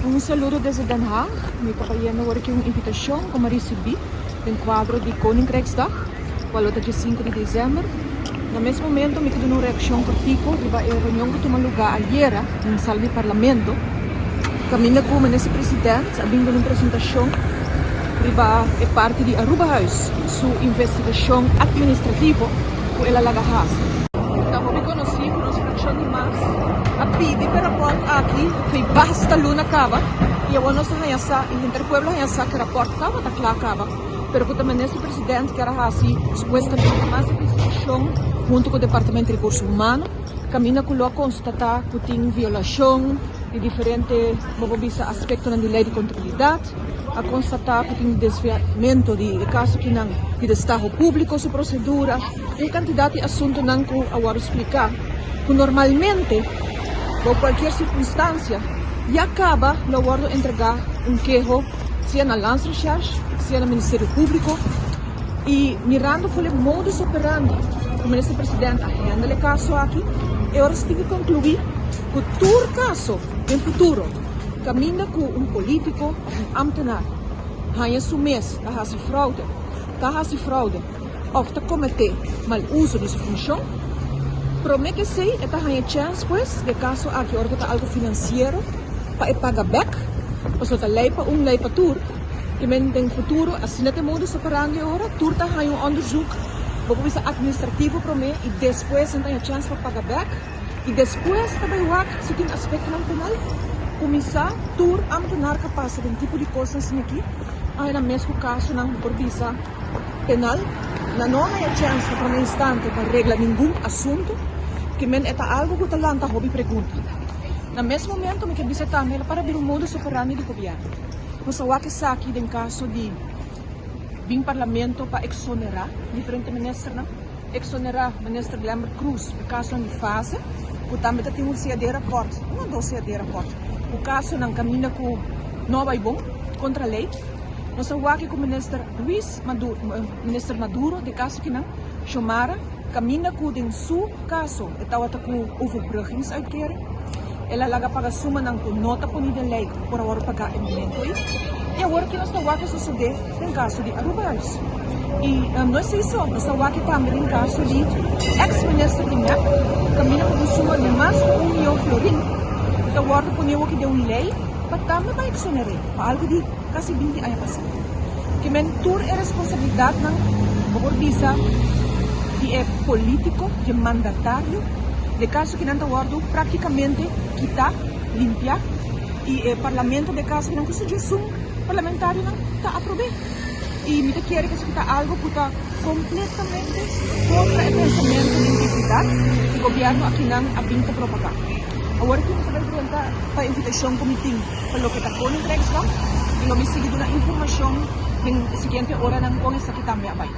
Un saludo desde Den Haag. Mi ta bayendo awor aki un invitacion cu mi a ricibi den cuadro di Koninkrijksdag, cual lo ta dje sinku di december. Na mes momento mi ta duna un reaccion cortico riba e reunion cu tuma luga ayera den sala di Parlamento, caminda cu Minister President a bin duna un presentacion riba e parti di Arubahuis su investigacion administrativo cu el a laga haci. Ta hopi conoci cu nos fraccion di mas a pidi p'e rapport aki fei basta luna caba y awor nos a haña sa y henter pueblo a haña sa cu e rapport tabata cla caba pero cu ta Minister President kier a haci supuestamente mas investigacion hunto cu Departamento di Recurso Humano caminda cu lo a constata cu tin violacion di diferente bo por bisa aspectonan di ley di contabilidad. A constata cu tin desviamento di e caso kinan di destaho publico su procedura, un cantidad di asuntonan cu a wordo splica cu normalmente bou cualkier circunstancia ya caba lo wordo entrega un keho sea na Landsrecherche sea na Ministerio Publico y mirando for e modus operandi cu Minister President a handle e caso aki e ora si tin cu conclui cu tur caso den futuro Kaminda ku un polítiko òf un ámtenar haña su mes ta hasi fraude, ta hasi fraude òf ta kometé mal uso di su funshon, promé ku esei e ta haña chèns pues, den e kaso aki ora ku ta algu finansiero, pa e paga bèk, pasobra ta lei pa un, lei pa tur. I men den futuro asina ta e modus operandi ora, tur ta haña un òndersuk, bo por bisa atministrativo promé i despues nan ta haña chèns pa paga bèk. I despues ta bai wak si tin aspektonan penal. Kuminsá tur ámtenar ka pasa den tipo di kosnan asina aki, a haya mes ku kasonan bo por bisa penal. Nan no a haya chèns na promé instante pa regla ningun asuntu, ke men e ta algu ku ta lanta hopi pregunta. Na mes momento mi ke bisa tambe el a para bira un modus operandi di gobièrnu. Nos a wak esaki den kaso di bin parlamento pa eksonerá diferente ministernan. Exonerá Minister Glenbert Croes pa kasonan di fase, ku tambe ta tin un CAD rapport, un o dos CAD rapport, ku kasonan kaminda ku no a bai bon, kontra lei. Nos a wak ku Minister Ruiz Maduro, Minister Maduro den kaso kinan, Xiomara, kaminda ku den su kaso e tabata ku overbruggingsuitkering. El a laga paga sumanan ku no ta poni den lei ku por a wòrdu pagá e momento ei. I awor ki nos ta wak a sosodé den kaso di Arubahuis. I no esei so, nos ta wak tambe den kaso di eks minister di mep kaminda ku un suma di mas ku un mion florin ta wòrdu pone awor den un lei pa tambe bai eksoner'é pa algu di kasi binti aña pasá. Ke men tur e responsabilidatnan bo por bisa di e polítiko, di e mandatario, de kaso kinan ta wòrdu práktikamente kitá, limpiá i e parlamento de kaso kinan ku su djesun parlamentarionan ta aprob'é. I mi ta kere ku esaki ta algu ku ta kompletamente kontra e pensamentu di integridat ku gobièrnu akinan a bin ta propagá. Awor aki mi ta bai drenta pa invitashon ku mi tin pa loke ta Koninkrijksdag i lo mi sigui duna informashon den e siguiente oranan kon esaki tambe a bai.